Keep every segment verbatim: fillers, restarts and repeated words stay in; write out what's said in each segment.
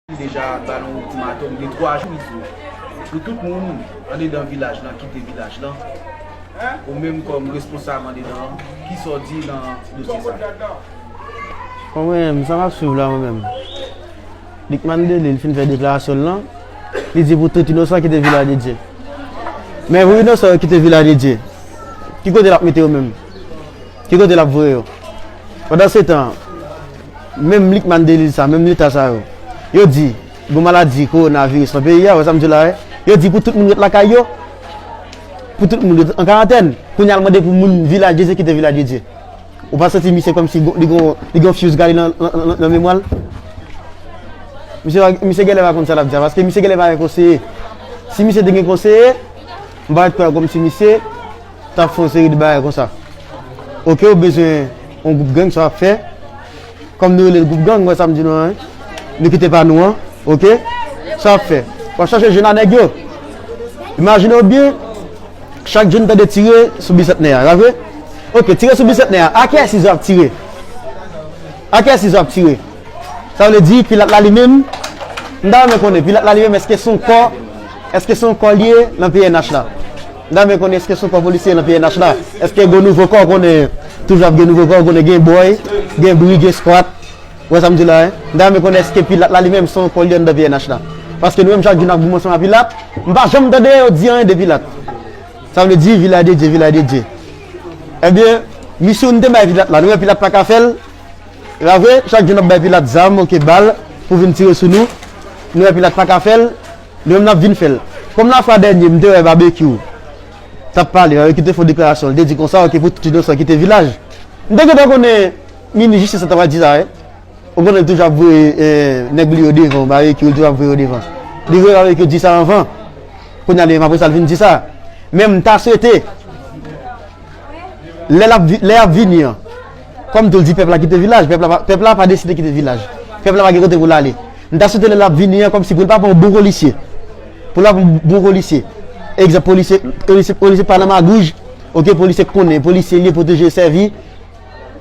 Deja ba nou ultimatum de twa jou, Izo, pou tout moun andedan vilaj lan kite vilaj lan. Ou menm kòm responsab andedan an, kisa w di nan dosye sa? Bon, mwen menm, sa m ap swiv la, mwen menm. Lucmane Delille fin fè deklarasyon l lan, li di pou tout inosan kite Vilaj de Dye. Men pou inosan yo kite Vilaj de Dye, ki kote l ap mete yo menm? Ki kote l ap voye yo? Pandan se tan, menm Lucmane Delille sa, menm leta sa yo, yo di, gon maladi kowonaviris nan peyi a, wè sa m di w la, wè? Yo di pou tout moun ret lakay yo, pou tout moun ret an karantèn. Kounye a l mande pou moun Vilaj de Dye kite Vilaj de Dye. Ou pa santi misye kòmsi gon- li gon, li gon fuse gale nan, nan, nan, nan memwa l? Misye, misye genlè pa konn sa l ap di a, paske misye genlè pa gen konseye. Si misye te gen konseye, m pa t kwè kòmsi misye t ap fè yon seri de bagay konsa. Oke, ou bezwen yon gwoup gang, sa w ap fè. Kòm nou rele l gwoup gang, wè sa m di nou an, wi. Nou kite pa nou an, oke? Sa w ap fè? W ap chache jwenn a nèg yo. Imajine w byen, chak jou n tande tire sou Bisantnè a, pa vre? Oke, tire sou Bisantnè a. A kiyès Izo ap tire? A kiyès Izo ap tire? Sa vle di, Pilat la li menm, m ta renmen konnen, Pilat la li menm, èske se yon kò, èske se yon kò l ye nan P N H la? M ta renmen konnen, èske se yon kò polisye nan P N H la? Èske gen nouvo kò, konnen toujou ap gen nouvo kò, konnen gen bòy, gen bri, gen skwat? Ou wè sa m di la, en? M ta renmen konnen èske Pilat la li menm se yon kò l ye anndan P N H la. Paske nou menm chak jou n ap goumen ansanm a Pilat, m pa janm tande yo di anyen de Pilat. Sa vle di, Vilaj de Dye, Vilaj de Dye. Ebyen, misyon nou te bay Pilat la, nou wè Pilat pa ka fè l. E pa vre, chak jou n ap bay Pilat zam, oke, bal, pou vin tire sou nou. Nou wè Pilat pa ka fè l, nou menm n ap vin fè l. Kòm lafwa dènye, m te wè Babekyou t ap pale, Babekyou te fè yon deklarasyon, li te di konsa, oke, pou tout inosan kite vilaj. M te gentan konnen minis jistis la t ap di sa, wi. Ou konnen l toujou ap voye, eh, nèg li yo devan, Babekyou, li toujou ap voye yo devan. Li voye Babekyou di sa anvan. Kounye a li menm apre sa, l vin di sa. Men m ta swete, lè l ap vi- lè y ap vini an, kòm tou l di pèp la kite vilaj, pèp la pa, pèp la pa deside kite vilaj. Pèp la pa gen kote pou l ale. M ta swete lè l ap vini an, kòmsi pou l pa pran yon bon polisye. Pou l pa pran yon bon polisye. Egzanp, polisye, polisye, polisye pa nan magouj, oke, polisye k konnen, polisye l ye pwoteje sèvi,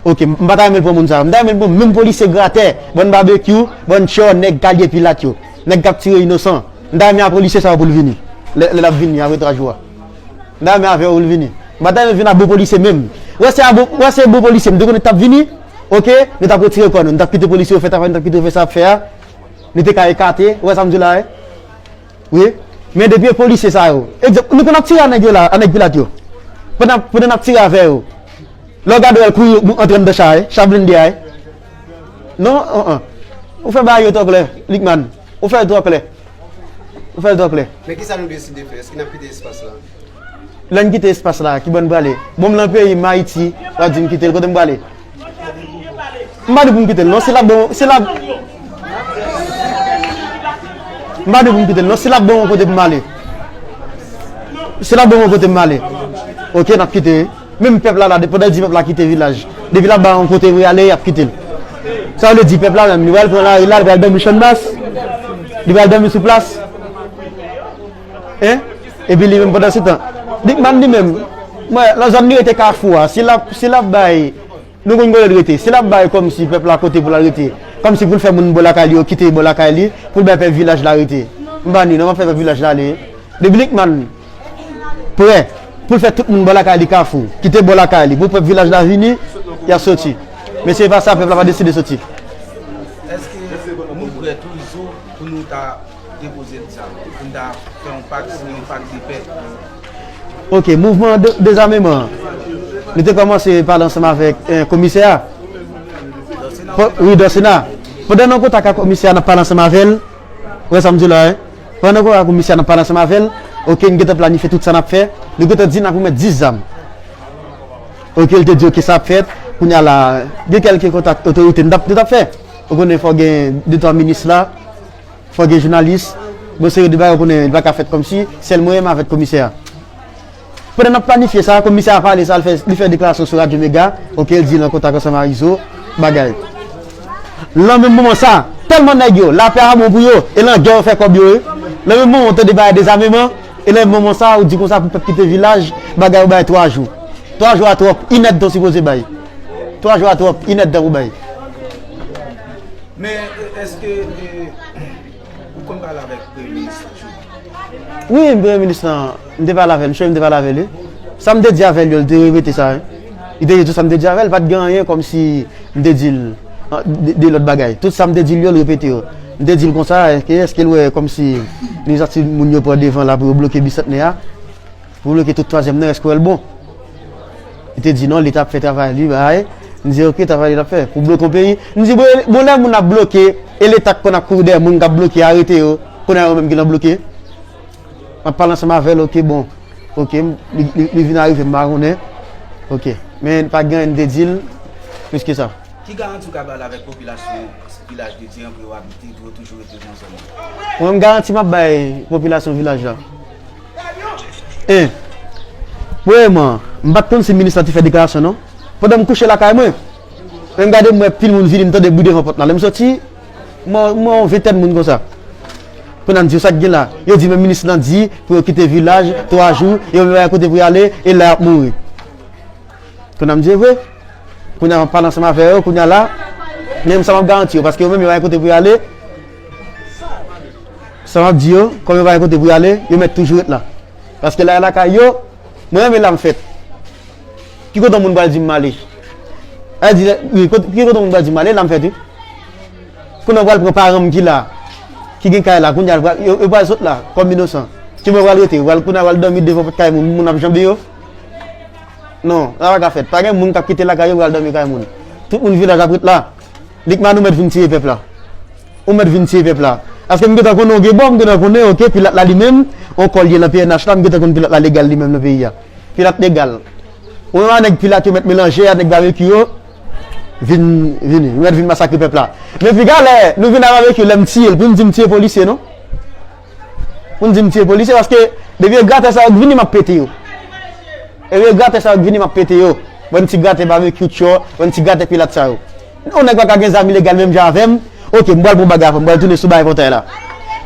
oke, m pa ta renmen l pran moun sa yo. M ta renmen l pran menm polisye gratè, bann Babekyou, bann tchò, nèg kalye Pilat yo, nèg k ap tire inosan. M ta renmen a polisye sa yo pou l vini. Lè, lè l ap vini apre twa jou a. M ta renmen avè yo pou l vini. M pa ta renmen l vin a bon polisye menm. Wè se a bon, wè se bon polisye m te konnen t ap vini, oke, nou t ap retire kò nou. Nou t ap kite polisye yo fè travay, nou t ap kite yo fè sa y ap fè a. Nou te ka ekate, ou wè sa m di w la, wi? Wi, men depi e polisye sa yo. Egzanp, nou konn ap tire a nèg yo la, a nèg Pilat yo. Pandan, pandan n ap tire avè yo. Lè w gade w wè l kouri antre anndan cha, wi, cha blende a, wi. Non, an, an. Ou fè bagay yo twò klè, Lucmane. Ou fè l twò klè. Ou fè l twò klè. Men kisa nou deside fè? Èske n ap kite espas la? Lè n kite espas la, ki bò n prale? Bon, m nan peyi m, Ayiti, w ap di m kite l, kote m prale? M pa di pou m kite l, non, si l ap bon, si l ap, m pa di pou m kite l, non, si l ap bon yon kote pou m ale. Si l ap bon yon kote pou m ale. Oke, n ap kite. Menm pèp la la, pandan l di pèp la kite vilaj, depi l ap ba yon kote pou y ale, y ap kite l. Sa vle di pèp la menm, li pral pran lari la, li pral dòmi Channmas, li pral dòmi sou plas. Hein? Epi li menm pandan se tan, Lucmane li menm, mwen, nan zòn li rete Kafou a, si l ap, si l ap bay, nou konn kote l rete, si l ap bay kòmsi pèp la kote pou l al rete, kòmsi pou l fè moun bò lakay li yo kite bò lakay li, pou l bay pèp vilaj la rete. M pa ni, non, m ap fè pèp vilaj la ale. Depi Lucmane prè pou l fè tout moun bò lakay li Kafou, kite bò lakay li, pou pèp vilaj la vini, y ap soti. Men se pa sa, pèp la pa deside soti. Èske nou prè tou, Izo, pou nou ta depoze zam, pou n ta fè yon pak, siyen yon pak de pè? Oke, mouvman de, dezameman an, nou te kòmanse pale ansanm avèk, eh, komisè a. Wi, Dòsena. Pandan n an kontak ak komisè a, n ap pale ansanm avè l. Ou wè sa m di w la, wi? Pandan n an kontak ak komisè a, n ap pale ansanm avè l. Oke, n gentan planifye tout sa n ap fè. Nou gentan di n ap remèt dis zam. Oke, l te di, oke, sa ap fèt. Kounye a la, gen kèlke kontak otorite n t ap, nou t ap fè. Ou konnen fò gen de twa minis la. Fò gen jounalis. Bon, seri de bagay ou konnen li pa ka fèt kòmsi sèl mwen menm avèk komisè a. Pandan n ap planifye sa, komisè a pale sa, li fè, li fè deklarasyon sou Radyo Mega, oke, l di l an kontak ansanm a Izo, bagay. Nan menm moman sa, tèlman nèg yo, lapè a bon pou yo, e nan gè yo fè kòb yo, wi. Nan menm moman, ou tande bagay dezameman, e nan menm moman sa, ou di konsa pou pèp kite vilaj, bagay ou bay twa jou. Twa jou a twòp, inèdtan ou sipoze bay. Twa jou a twòp, inèdtan pou bay. Men, èske, eh, Konn pale avèk Premye Minis la, Jovenel? Wi, Premye Minis lan, m te pale avè l, m te pale avè l, wi. Sa m te di avè l yo, li te repete sa, wi. Li te di tout sa m te di avè l, pa t gen anyen kòmsi m te di l, an, de, de lòt bagay. Tout sa m te di l yo, li repete yo. M te di l konsa, èske, èske l wè kòmsi inisyati moun yo pran devan la pou yo bloke Bisantnè a? Pou bloke tout twazyèm nan, èske w wè l bon? Li te di non, Leta ap fè travay li, bay. M di, ok, travay li l ap fè. Pou bloke yon peyi. M di, bon, bon, lè moun ap bloke, e Leta k konn ap kouri dèyè moun k ap bloke, arete yo, kounye a yo menm ki nan bloke. M ap pale ansanm avè l, ok, bon. Ok, m- li, li, li vin arive, m pa konnen. Ok. Men pa gen anyen m te di l plis ke sa. Ki garanti w ka ba l avèk popilasyon vilaj de Dye an pou yo abite, pou yo toujou rete nan zòn nan? Mwen, m garanti m ap bay popilasyon vilaj la. En. Premyèman, m pa t konn si minis la te fè deklarasyon non. Pandan m kouche lakay mwen, men m gade m wè pil moun vini, m tande bri devan pòt la. Lè m soti, m wè, m wè yon ventèn moun konsa. Kounye a m di yo sa k gen la. Yo di men minis lan di pou yo kite vilaj twa jou, yo pa gen kote pou y ale, e la y ap mouri. Kounye a m di e vre. Kounye a m ap pale ansanm avè yo, kounye a la, men sa m ap garanti yo, paske yo menm yo pa gen kote pou y ale. Sa m ap di yo, kòm yo pa gen kote pou y ale, yo mèt toujou ret la. Paske la e lakay yo, mwen renmen la m fèt. Ki kote yon moun pral di m ale? A di, wi, kot- ki kote yon moun pral di m ale, la m fèt, wi. Kounye a yo pral pran paran m ki la, ki gen kay la, kounye a yo pral- yo, yo pral sot la, kòm inosan. Ki mwen pral rete, yo pral kounye a yo pral dòmi devan pòt kay moun, moun ap janbe yo. Non, sa pa ka fèt. Pa gen moun k ap kite lakay yo pral dòmi kay moun. Tout moun vilaj ap ret la. Likman ou mèt vin tiye pèp la. Ou mèt vin tiye pèp la. Paske m gentan konnen w gen bò, m gentan konnen, ok, Pilat la li menm, on kò l ye nan P N H la, m gentan konn Pilat la legal li menm nan peyi a. Pilat legal. Ou menm a nèg Pilat yo mèt melanje a nèg Babekyou yo, vin, vini. Yo mèt vin masakre pèp la. Men piga lè nou vin a Babekyou, lè m tiye l, pou m di m tiye polisye, non? Pou m di m tiye polisye, paske depi e gratè sa yo k vini, m ap pete yo. Depi e gratè sa yo k vini, m ap pete yo. Bann ti gratè Babekyou Tchò, bann ti gratè Pilat sa yo. Yon nèg pa ka gen zam ilegal menm jan avè m. Ok, m pral pran bagay apre, m pral tounen sou bagay pòtay la.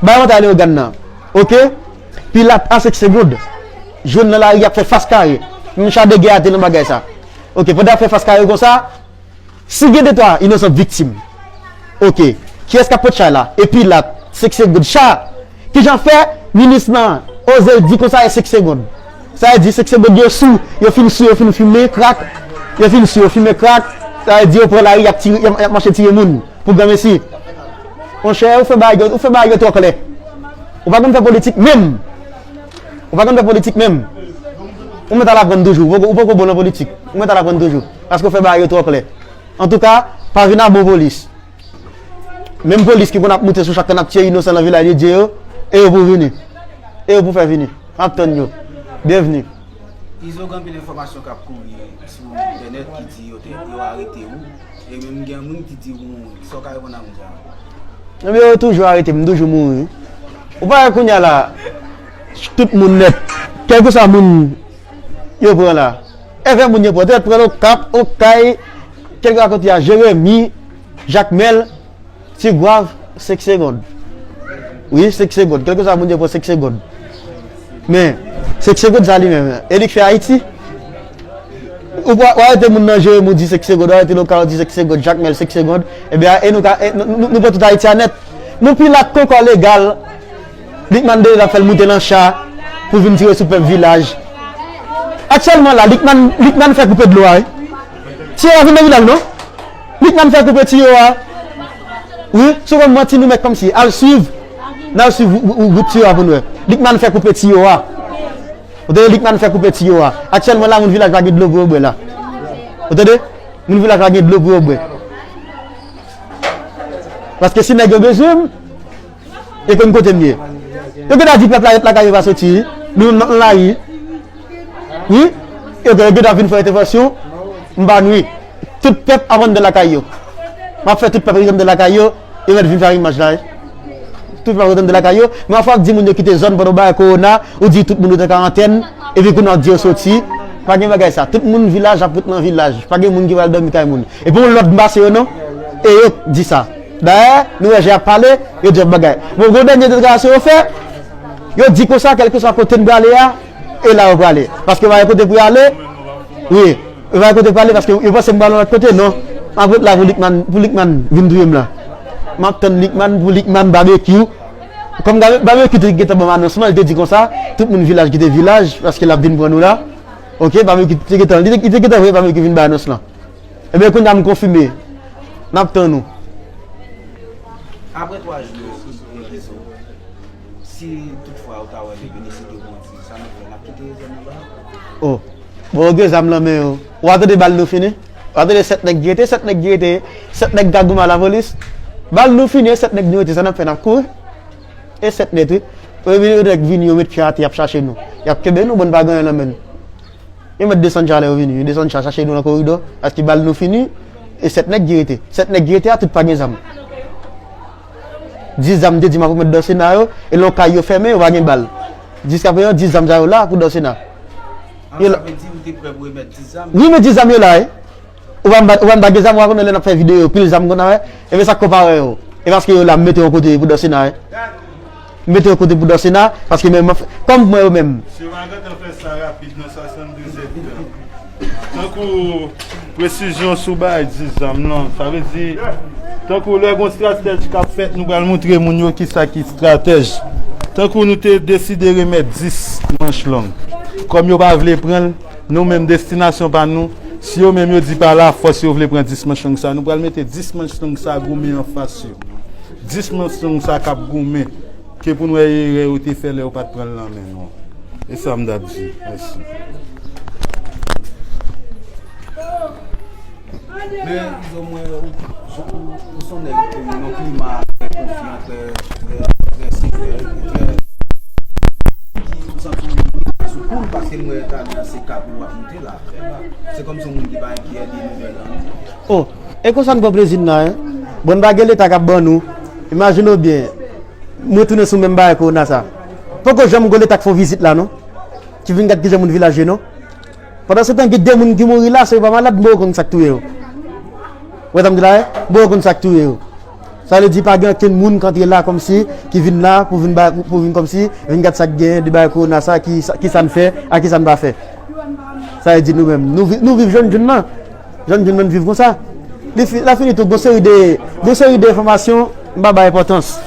Bagay pòtay Leyogàn nan. Ok? Pilat a senk segonn. Jwenn nan lari y ap fè fas kare. Menm cha de gè a te nan bagay sa. Ok, pandan y ap fè fas kare konsa, si gen de twa inosan viktim, ok, kiyès k ap pot chay la? E Pilat, senk segonn. Cha, kijan fè minis lan oze di konsa e senk segonn? Sa vle di senk segonn yo sou, yo fin sou, yo fin fimen krak, yo fin sou, yo fimen krak, sa vle di yo pran lari, y ap tire, y ap, y ap mache tire moun pou granmesi. Monchè, ou fè bagay yo, ou fè bagay yo twò klè. Ou pa konn fè politik menm. Ou pa konn fè politik menm. Ou mèt al aprann toujou. Ou poko, ou poko bon nan politik. Ou mèt al aprann toujou. Paske ou fè bagay yo twò klè. Antouka, pa vin a bon polis. Menm polis ki konn ap moute sou chak kan ap tiye inosan nan vilaj de Dye yo, e yo pou vini. E yo pou fè vini. M ap tann yo. Byenvni. Izo, gen anpil enfòmasyon k ap kouri sou entènèt ki di yo te, yo arete ou. E menm gen moun ki di ou mouri. Sa w ka reponn a moun sa yo? Ebyen, yo toujou arete m, m toujou mouri. Ou pa wè kounye a la, tout moun nèt, kèlkeswa moun yo pran la. Envè moun yo pran, yo pran Okap, Okay, kèlkeswa kote a, Jeremi, Jakmèl, Tigwav, senk segonn. Wi, senk segonn. Kèlkeswa moun yo pran senk segonn. Men, senk segonn sa li menm, e li k fè Ayiti? Ou pa, w arete moun nan Jeremi, ou di senk segonn, w arete Lokal, ou di senk segonn, Jakmèl, senk segonn. Ebyen, e nou ka, e nou, nou, nou pran tout Ayiti a nèt. Nou Pilat kon kò legal. Likman de l ap fè l moute nan cha pou vin tire sou pèp vilaj. Aktyèlman la, Likman, Likman fè koupe dlo a, wi. Tiyo a vin nan vilaj, non? Likman fè koupe tiyo a. Wi, sou konn manti nou mèt kòmsi. Al swiv. N al swiv ou, ou, ou, wout tiyo a pou n wè. Likman fè koupe tiyo a. Ou tande, Likman fè koupe tiyo a. Aktyèlman la, moun vilaj pa gen dlo pou yo bwè la. Ou tande? Moun vilaj pa gen dlo pou yo bwè. Paske si nèg yo bezwen m, yo konn kote m ye. Yo gentan di pèp la ret lakay yo, pa soti, wi. Nou menm n ap nan lari. Wi. Yo gentan vin fè entèvansyon, m pa nwi. Tout pèp ap anndan lakay yo. M ap fè tout pèp ret anndan lakay yo, yo mèt vin fè arimaj la, wi. Tout pèp ret anndan lakay yo. Men yon fwa w di moun yo kite zòn pandan w bay kowona, ou di tout moun ret an karantèn, epi kounye a w di yo soti. Pa gen bagay sa. Tout moun vilaj ap ret nan vilaj. Pa gen moun ki pral dòmi kay moun. Epi yon lòt m pase yo non. E yo k di sa. Dayè, nou wè jan y ap pale, yo di yon bagay. Bon, gon dènye deklarasyon yo fè, yo di konsa, kèlkeswa kote n prale a, e la yo prale. Paske yo pa gen kote pou y ale. Wi, yo pa gen kote pou y ale paske yo panse m prale yon lòt kote, non. M ap ret la pou Likman, pou Likman vin touye m la. M ap tann Likman, pou Likman babekyou. Kòm Babekyou te gentan ban m anons lan, li te di konsa, tout moun vilaj kite vilaj, paske l ap vin pran nou la. Oke, Babekyou te gentan, li te, li te gentan voye Babekyou vin bay anons lan. Ebyen, kounye a m konfime. N ap tann ou. Apre twa jou yo, ki gen rezon? Si toutfwa ou ta wè Bebe deside pran ti, sa n ap fè, n ap kite zòn nan ba? Oh. Bon, yo gen zam nan men yo. Ou a tande bal nou fini? Ou a tande sèt nèg ki rete, sèt nèg ki rete, sèt nèg ka goumen a lapolis. Bal nou fini, e sèt nèg nou rete, sa n ap fè, n ap kouri? E sèt nèt, wi. Premye nèg vini, yo met pye atè, y ap chache nou. Y ap kenbe nou, bon, n pa gen anyen nan men n. Yo mèt desann cha lè yo vini. Yo desann cha, chache nou nan koridò. Paske bal nou fini. E sèt nèg ki rete. Sèt nèg ki rete a, tout pa gen zam. Dis zam te di m ap remèt Dansena yo. E lè yon kay yo fèmen, yo pa gen bal. Jiskaprezan, dis zam sa yo la pou Dansena. An, yo la. Sa vle di ou te prè pou remèt dis zam? Wi, men dis zam yo la, wi. Ou pa m ba-, ou pa m ba gen zam, ou pa konnen lè n ap fè videyo, pil zam konn a wè. Ebyen sa k konpare yo. E paske yo la, m mete yo kote pou Dansena, wi. M mete yo kote pou Dansena, paske menm, kòm mwen yo menm. Si yo pa gentan fè sa rapid nan swasanndezèdtan. Tankou presizyon sou bagay dis zam lan, sa vle di, tankou lè gon stratèj k ap fèt, nou pral montre moun yo kisa ki stratèj. Tankou nou te deside remèt dis manch long. Kòm yo pa vle pran l, nou menm destinasyon pa nou, si yo menm yo di pa lafòs yo vle pran dis manch long sa, nou pral mete dis manch long sa goumen anfas yo. Dis manch long sa k ap goumen, ke pou n wè erè yo te fè lè yo pa t pran l nan men nou. E sa m t ap di. Mèsi. Men, dizon mwen, ou, ou, ou se yon nèg ki nan klima trè konfyan, trè, trè, trè sevè, trè, ou santi w sou kou l, paske m wè talè a se kap ou ap moute la. Se kòmsi yon moun ki pa enkyè de nouvèl lan. Oh, e konsa n pran plezi n la, en. Bon, n pa gen Leta k ap ban nou. Imajine w byen, m retounen sou menm bagay kowona sa. Poko janm gon Leta k fè w vizit la, non. Ki vin gad kijan moun vilaj ye, non. Pandan se tan, gen de moun ki mouri la, se yo pa malad, m poko konn sa k touye yo. Ou wè sa m di la, en? M poko konn sa k touye yo. Sa vle di pa gen okenn moun k antre la kòmsi, ki vin la pou vin ba, pou vin kòmsi, vin gad sa k genyen, de bagay kowona sa, ki sa, ki sa n fè, a ki sa n pa fè. Sa vle di nou menm, nou vi-, nou viv jòn June nan. Jòn June nan viv konsa. Li fi-, la fini tou, gon seri de, gon seri de enfòmasyon, m pa bay enpòtans.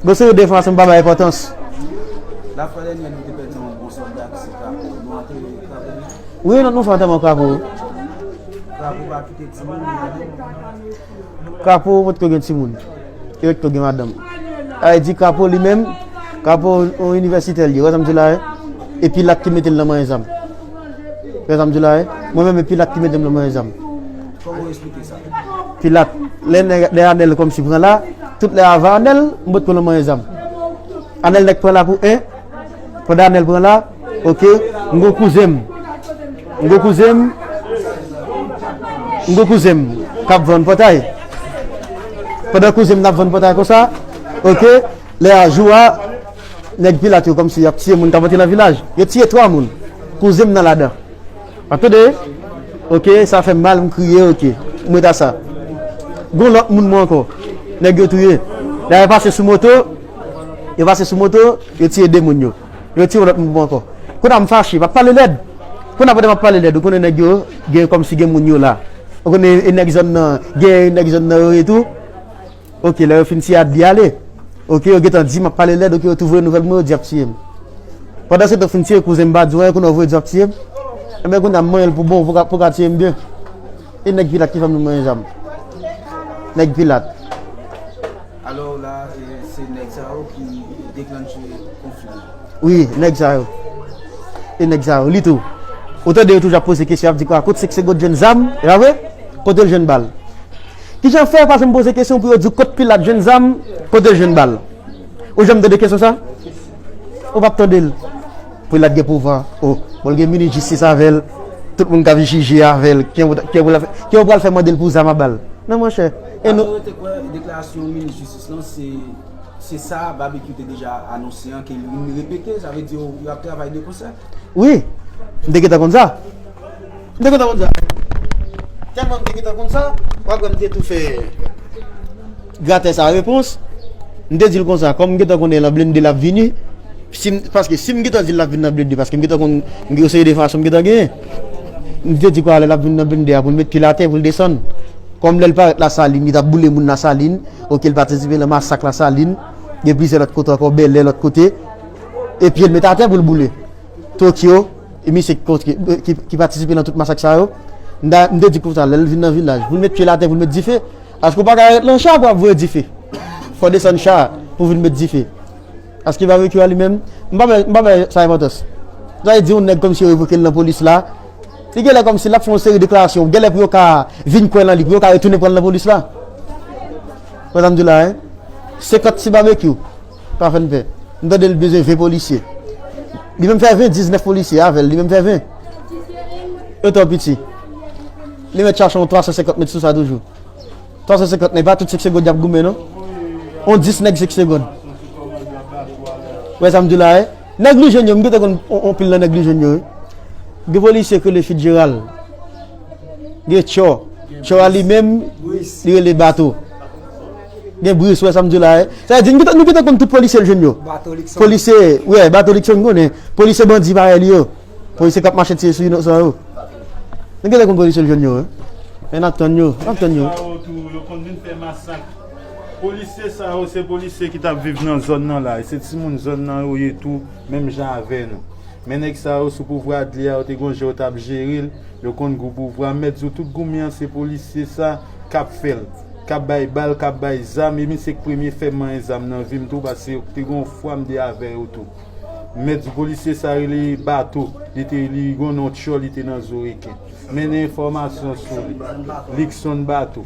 Gon seri de enfòmasyon m pa bay enpòtans. Lafwa dènyè nou te pèdi yon bon sòlda ki se Krapo. Nou antere Krapo byen? Wi, nou, nou fè antèman Krapo. Krapo pa kite timoun li. Krapo potko gen timoun. E potko gen madanm. Sa vle di Krapo li menm, Krapo yon inivèsitè li ye. Ou wè sa m di la, wi? E Pilat ki mete l nan manyen zam. Ou wè sa m di la, wi? Mwen menm, e Pilat ki mete m nan manyen zam. Kòman w esplike sa? Pilat, lè nèg, lè Anèl kòmsi pran la, tout lè ava Anèl, m potko nan manyen zam. Anèl nèk pran la pou en, pandan Anèl pran la, oke, m gon kouzen m. M gon kouzen m. M gon kouzen m k ap vann pòtay. Pandan kouzen m t ap vann pòtay konsa, oke, lè a jou a, nèg Pilat yo kòmsi y ap tiye moun k ap antre nan vilaj. Yo tiye twa moun. Kouzen m nan ladan. W ap tande? Oke, sa fè m mal, m kriye, oke. M ret a sa. Gon lòt moun mwen ankò. Nèg yo touye. Lè yo pase sou moto, yo pase sou moto, yo tiye de moun yo. Yo tiye yon lòt moun mwen ankò. Kounye a m fache, m ap pale lèd. Kounye a pandan m ap pale lèd, ou konnen nèg yo, gen kòmsi gen moun yo la. Ou konnen e nèg zòn nan, gen nèg zòn nan yo ye tou. Oke, lè yo fin tiye a di ale. Oke, yo gentan di m ap pale lèd, oke, yo tou voye nouvèl mwen, yo di y ap tiye m. Pandan se tan, fin tiye kouzen m pa di w anyen, kounye a w voye di w ap tiye m. Enben, kounye a m manyen l pou bon, pou ka, pou ka tiye m byen. E nèg Pilat ki fè m vin manyen zam. Nèg Pilat. Alò, la, e, se nèg sa yo ki deklanche konfli a. Wi, nèg sa yo. E nèg sa yo, li tou. Ou tande yo toujou ap poze kesyon, ap di kwa, kot se k se got jwenn zam, e pa vre? Kote l jwenn bal? Kijan fè yo pa janm poze kesyon pou yo di w kot Pilat jwenn zam, kote l jwenn bal? Ou janm tande kesyon sa? Ou p ap tande l. Pilat gen pouvwa. O, bon, l gen minis jistis avè l. Tout moun k ap jije avè l. Kiyès ou, kiyès ou pral fè, kiyès ou pral fè mande l pou zam ak bal? Non, monchè. E nou. Alò, yo te kwè deklarasyon minis jistis lan, se, se sa Babekyou te deja anonse an, ke li repete, sa vle di yo, yo ap travay de konsè. Wi, m te gentan konn sa. M te gentan konn sa. Tèlman m te gentan konn sa, w ap wè m te tou fè gratè sa repons. M te di l konsa, kòm m gentan konnen l an blende l ap vini, si m, paske si m gentan di l l ap vin nan blende, paske m gentan konn yon seri de enfòmasyon m gentan genyen. M te di kwa lè l ap vin nan blende a pou l met pye l atè, pou l desann. Kòm lè l parèt Lasalin, li t ap boule moun Lasalin, oke, l patisipe nan masak Lasalin, Gen plizyè lòt kote ankò, Bèlè, lòt kote. E pye l met atè pou l boule. Tokyo, e misye ki, ki, ki patisipe nan tout masak sa yo. M ta, m te di konsa, lè l vin nan vilaj, pou l met pye l atè, pou l met dife. Paske w pa ka ret nan cha pou w ap voye dife. Fò w desann cha pou w vin met dife. Paske babekyou a li menm, m pa wè, m pa wè sa enpòtans. Sa vle di yon nèg kòmsi yo revoke l nan polis la, li genlè kòmsi l ap fè yon seri deklarasyon, genlè pou yo ka vin kwè nan li, pou yo ka retounen pran l nan polis la. Wè sa m di w la, en? Senkant ti babekyou, pa fè n pè. M tande l bezwen ven polisye. Li menm fè ven, diznèf polisye avè l, li menm fè ven. Yo twò piti. Li mèt chache yon twa san senkant mèt sou sa toujou. Twa san senkant nèg, pa tout senk segonn y ap goumen, non. On dis nèg senk segonn. Wè sa m di w la, en? Nèg Lujèn yo, m gentan konn on, on pil nan nèg Lujèn yo, wi. Gen polisye ki rele Fitzgerald. Gen Tchò. Tchò a li menm, li rele Bato. Gen Bris, wè sa m di w la, en? Sa vle di, m gentan, nou gentan konn tout polisye Lujèn yo. Polisye, wè, Bato Likson m konnen. Polisye bandi parèy li yo. Polisye k ap mache tire sou inosan yo. Nou gentan konn polisye Lujèn yo, wi. Men n ap tann yo, n ap tann yo. Sa yo tou, yo konn vin fè masak. Polisye sa yo, se polisye ki t ap viv nan zòn nan la. E se timoun zòn nan yo ye tou, menm jan avè nou. Men nèg sa yo sou pouvwa Adley a, yo te gon jan yo t ap jere l, yo konn gou pouvwa. M mèt di w tout goumen an, se polisye sa k ap fè l. K ap bay bal, k ap bay zam, e misye k premye fè m manyen zam nan vi m tou, paske yo te gon fwa m te avè yo tou. M mèt di w polisye sa rele Bato, li te, li gon non Tchò, li te nan Zo Reken. Mennen enfòmasyon sou li. Likson Bato.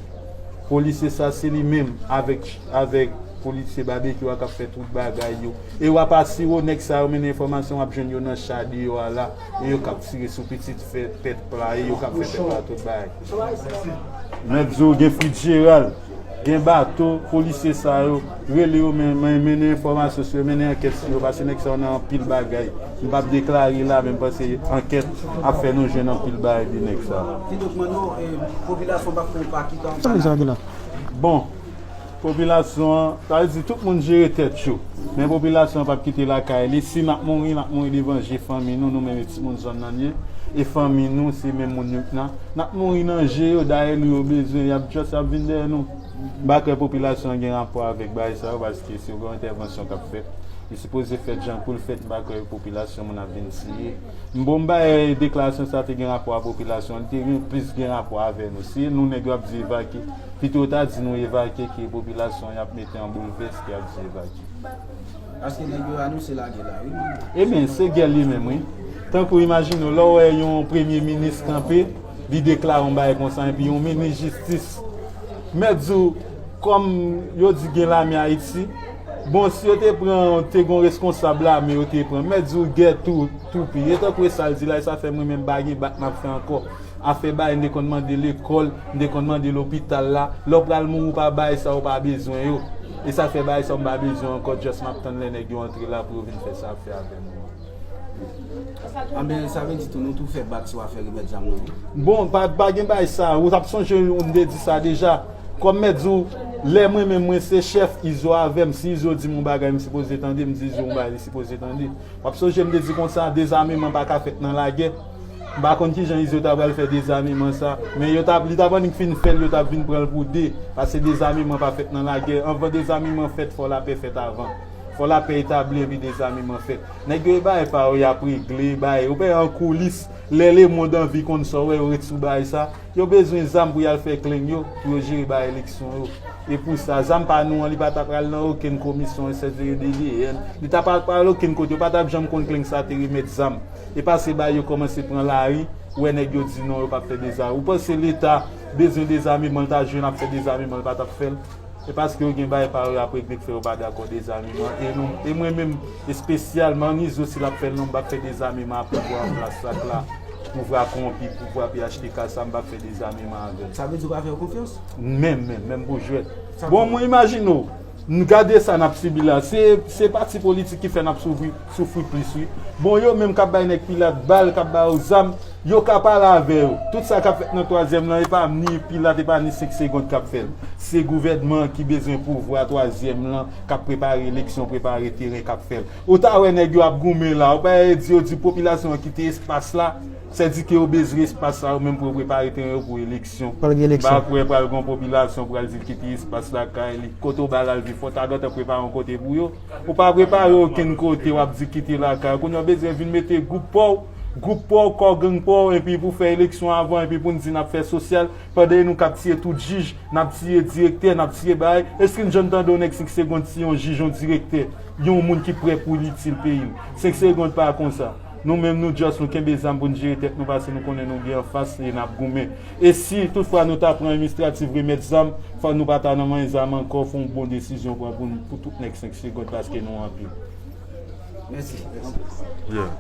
Polisye sa se li menm avèk, avèk polisye Babekyou a k ap fè tout bagay yo. E w ap asire w nèg sa yo mennen enfòmasyon, w ap jwenn yo nan cha deyò a la. E yo k ap tire sou pitit fè, pèp la, e yo k ap fè pèp la tout bagay. M ap di w gen Fitzgerald, gen Bato, polisye sa yo, rele yo men, men, mennen enfòmasyon sou yo, mennen ankèt sou yo, paske nèg sa yo nan anpil bagay. M p ap deklare la, men m panse ankèt ap fè nou jwenn anpil bagay de nèg sa yo. Kidonk, Manno, eh, popilasyon p ap fè yon pa ki tan. Sa vle di sa, Gina? Bon, popilasyon an, sa vle di tout moun jere tèt yo. Men popilasyon an p ap kite lakay li. Si n ap mouri, n ap mouri devan je fanmi nou, nou menm e timoun zòn nan ye. E fanmi nou, se menm moun yo k nan. N ap mouri nan je yo, dayè nou yo bezwen, y ap just, y ap vin dèyè nou. M pa kwè popilasyon an gen rapò avèk bagay sa yo, paske se yon entèvansyon k ap fèt. Li sipoze fèt jan pou l fèt, m pa kwè popilasyon moun ap vin tiye. M bon, m bay deklarasyon sa te gen rapò a popilasyon, li te gen plis gen rapò avè nou. Se nou nèg yo ap di evakye. Pito yo ta di nou evakye ke popilasyon y ap mete an boulvès ke y ap di evakye. Paske nèg yo anonse lagè la, wi. Ebyen, se gè li menm, wi. Tankou imajine w, lè w wè yon premye minis kanpe, li deklare yon bagay konsa, epi yon minis jistis, mèt di w, kòm yo di gen lame Ayiti, bon, si yo te pran, te gon reskonsab lame, yo te pran, mèt di w gè tou, toupi. E tankou e sa l di la, e sa fè mwen menm pa gen bak m ap fè ankò. Afè bagay, m te konn mande lekòl, m te konn mande lopital la. Lè w pral mouri, w pa bay sa, w pa bezwen yo. E sa fè bagay sa, m pa bezwen ankò, just m ap tann lè nèg yo antre la pou yo vin fè sa y ap fè avè m. Anben, sa vle di tou, nou tou fè bak sou afè remèt zam nan, wi. Bon, pa, pa gen bagay sa. Ou t ap sonje, m te di sa deja. Kòm mèt di w, lè mwen menm, mwen se chèf, Izo avè m. Si Izo di m yon bagay, m sipoze tande, m di Izo yon bagay, li sipoze tande. W ap sonje m te di konsa, dezameman pa ka fèt nan lagè. M pa konn kijan Izo ta pral fè dezameman sa, men yo t ap, li t ap annik fin fè l, yo t ap vin pran l pou de, paske dezameman pa fèt nan lagè. Anvan dezameman fèt, fò lapè fèt avan. Fò lapè etabli epi dezameman fèt. Nèg yo e bagay pa yo, y ap regle bagay yo, ou pè an koulis, lè lemonn anvi konn sa w wè yo ret sou bagay sa. Yo bezwen zam pou y al fè kleng yo, pou yo jere bay eleksyon yo. E pou sa, zam pa nou an, li pa ta pral nan okenn komisyon, S S D D D N. Li ta pa pral okenn kote, yo pa t ap janm konn kleng sa te remèt zam. E pase bay yo kòmanse pran lari, ou wè nèg yo di non, yo p ap fè deza. Ou panse Leta bezwen dezameman, l ta jwenn ap fè dezameman, l pa t ap fè l? E paske yo gen bagay pa yo y ap regle k fè yo pa dakò dezameman. E nou, e mwen menm, espesyalman, Nizo, si l ap fè l non, m p ap fè dezameman a pouvwa an plas la, pouvwa kowonpi, pouvwa P H T K sa, m p ap fè dezameman avè l. Sa vle di w pa fè yo konfyans? Menm, menm, menm pou jwèt. Bon, mwen imajine w, n gade sa n ap sibi la. Se, se pati politik ki fè n ap soufri, soufri plis, wi. Bon, yo menm k ap bay nèg Pilat bal, k ap ba yo zam, Yo ka pale avè yo. Tout sa k ap fèt nan twazyèm lan, e pa ni Pilat, e pa ni senk segonn k ap fè l. Se gouvènman an ki bezwen pouvwa twazyèm lan, k ap prepare eleksyon, prepare teren, k ap fè l. Ou ta wè nèg yo ap goumen la, ou pa di yo di popilasyon an kite espas la, sèdike yo bezwen espas la yo menm pou yo prepare teren yo pou eleksyon. Pral gen eleksyon. M pa kwè pral gen popilasyon pral di l kite espas lakay li. Kote w ba l al viv, fò w ta gentan prepare yon kote pou yo. Ou pa prepare okenn kote, w ap di kite lakay. Kounye a w bezwen vin mete gwoup pa w, gwoup pa w, kò gang pa w, epi pou fè eleksyon avan, epi pou n di n ap fè sosyal, pandan e nou k ap tiye tout jij, n ap tiye direktè, n ap tiye bagay. Èske n janm tande yon nèg senk segonn tiye yon jij, yon direktè, yon moun ki prè pou l itil peyi l? Senk segonn pa konsa. Nou menm, nou just, nou kenbe zam pou n jere tèt nou, paske nou konnen nou gen anfas e n ap goumen. E si toutfwa nou ta pran inisiyativ remèt zam, fò nou pa ta nan manyen zam ankò, fè yon bon desizyon pran pou, n- pou tout nèg senk segonn, paske nou anpil. Mèsi. Yeah.